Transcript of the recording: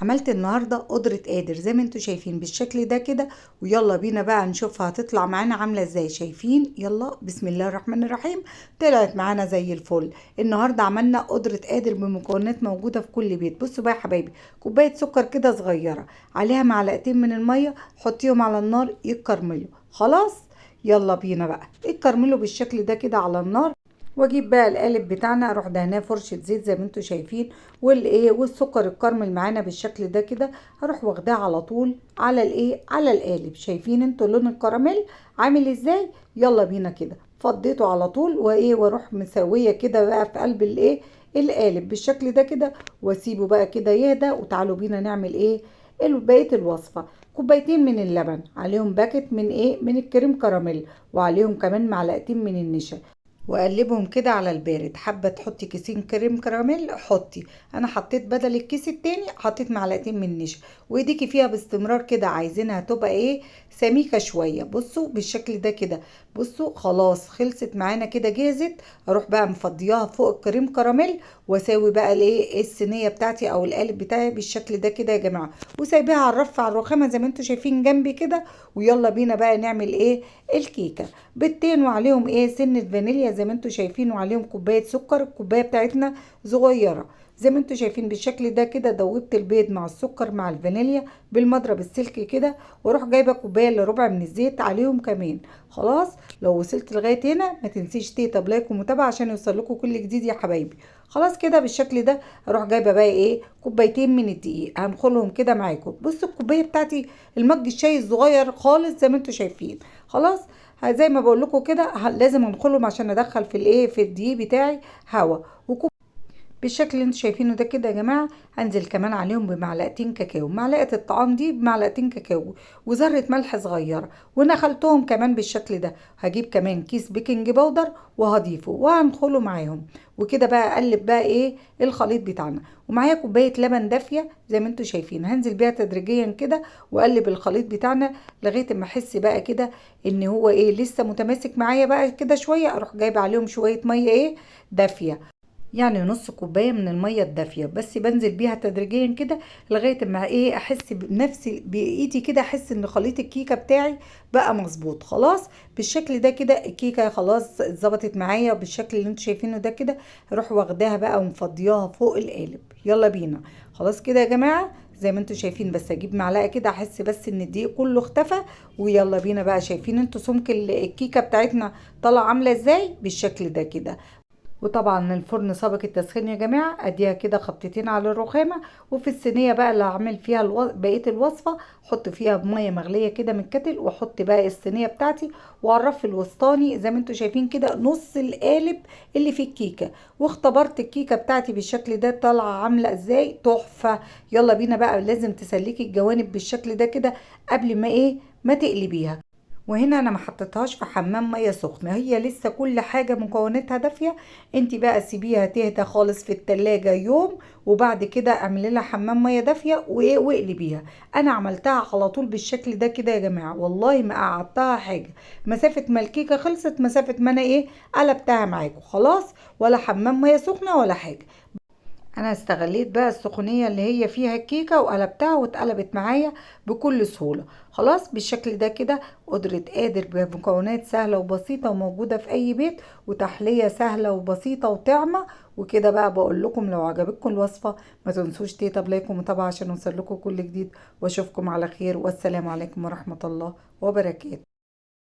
عملت النهارده قدرة قادر زي ما انتم شايفين بالشكل ده كده، ويلا بينا بقى نشوفها هتطلع معانا عامله ازاي. شايفين؟ يلا بسم الله الرحمن الرحيم. طلعت معانا زي الفل. النهارده عملنا قدرة قادر بمكونات موجودة في كل بيت. بصوا بقى يا حبايبي، كوباية سكر كده صغيرة عليها معلقتين من المية، حطيهم على النار يتكرملوا. خلاص يلا بينا بقى اتكرملوا بالشكل ده كده على النار. واجيب بقى القالب بتاعنا، اروح دهناه فرشه زيت زي ما انتم شايفين، والايه والسكر الكرمل معانا بالشكل ده كده، هروح واخداه على طول على الايه على القالب. شايفين انتوا لون الكراميل عامل ازاي؟ يلا بينا كده فضيته على طول وايه، واروح مسويه كده بقى في قلب الايه القالب بالشكل ده كده، واسيبه بقى كده يهدى. وتعالوا بينا نعمل ايه بقية الوصفة. كوبايتين من اللبن عليهم باكت من ايه من الكريم كراميل، وعليهم كمان معلقتين من النشا، وقلبهم كده على البارد. حابة تحطي كيسين كريم كراميل حطي، انا حطيت بدل الكيس التاني حطيت معلقتين من النشا، وايديكي فيها باستمرار كده، عايزينها تبقى ايه سميكة شوية. بصوا بالشكل ده كده، بصوا خلاص خلصت معانا كده جهزت. اروح بقى مفضياها فوق الكريم كراميل، واساوي بقى الايه الصينية بتاعتي او القالب بتاعي بالشكل ده كده يا جماعة، وسايباها على الرف على الرخامه زي ما انتم شايفين جنبي كده. ويلا بينا بقى نعمل ايه الكيكه. بيضتين وعليهم ايه سنة فانيليا زي ما انتم شايفين، وعليهم كوباية سكر، الكوباية بتاعتنا صغيرة زي ما انتم شايفين بالشكل ده كده. دوبت البيض مع السكر مع الفانيليا بالمضرب السلكي كده، واروح جايبه كوباية الا ربع من الزيت عليهم كمان. خلاص لو وصلت لغاية هنا ما تنسيش تيتا like ومتابعة عشان يوصل لكم كل جديد يا حبايبي. خلاص كده بالشكل ده اروح جايبه بقى ايه كوبايتين من الدقيق، هنخلهم كده معاكم. بصوا الكوباية بتاعتي المج الشاي الصغير خالص زي ما انتم شايفين. خلاص زي ما بقول لكم كده لازم انخلهم عشان ادخل في الايه في الدقيق بتاعي هوا. بالشكل اللي انتوا شايفينه ده كده يا جماعة، هنزل كمان عليهم بمعلقتين كاكاو، معلقه الطعام دي بمعلقتين كاكاو وذره ملح صغيرة، ونخلتهم كمان بالشكل ده. هجيب كمان كيس baking powder وهضيفه وهنخله معاهم، وكده بقى اقلب بقى ايه الخليط بتاعنا. ومعايا كوباية لبن دافيه زي ما انتوا شايفين، هنزل بيها تدريجيا كده واقلب الخليط بتاعنا لغاية اما احس بقى كده ان هو ايه لسه متماسك معايا بقى كده شوية. اروح جايبه عليهم شوية مية ايه دافيه، يعني نص كوباية من المية الدافيه بس، بنزل بيها تدريجيا كده لغاية ما ايه احس بنفسي بايدي كده، احس ان خليط الكيكه بتاعي بقى مظبوط. خلاص بالشكل ده كده الكيكه خلاص اتظبطت معايا بالشكل اللي انتوا شايفينه ده كده. اروح واخداها بقى ومفضياها فوق القالب. يلا بينا. خلاص كده يا جماعة زي ما انتوا شايفين، بس اجيب معلقه كده احس بس ان الدقيق كله اختفى. ويلا بينا بقى. شايفين انتوا سمك الكيكه بتاعتنا طالعه عامله ازاي بالشكل ده كده. وطبعا الفرن سابق التسخين يا جماعة، اديها كده خبطتين على الرخامه. وفي الصينية بقى اللي هعمل فيها بقية الوصفة، حط فيها بميه مغليه كده من الكتل، واحط بقى الصينية بتاعتي، وعلى الرف الوسطاني زي ما انتوا شايفين كده نص القالب اللي في الكيكه. واختبرت الكيكه بتاعتي بالشكل ده طالعه عامله ازاي تحفة. يلا بينا بقى، لازم تسلكي الجوانب بالشكل ده كده قبل ما ايه ما تقلبيها. وهنا انا ما حطيتهاش في حمام مية سخنة، هي لسه كل حاجة مكوناتها دافيه. انت بقى سيبيها تهدى خالص في التلاجة يوم، وبعد كده اعملي لها حمام مية دافيه وايه واقلبيها. انا عملتها على طول بالشكل ده كده يا جماعة، والله ما قعدتها حاجة، مسافة ما الكيكه خلصت مسافة ما انا ايه قلبتها معاكم. خلاص ولا حمام مية سخنة ولا حاجة. انا استغليت بقى السخونيه اللي هي فيها الكيكه وقلبتها واتقلبت معايا بكل سهولة. خلاص بالشكل ده كده قدرة قادر بمكونات سهلة وبسيطة وموجودة في اي بيت، وتحليه سهلة وبسيطة وطعمه. وكده بقى بقول لكم لو عجبتكم الوصفة ما تنسوش تيتا ب like ومتابعة عشان اوصل لكم كل جديد، واشوفكم على خير، والسلام عليكم ورحمة الله وبركاته.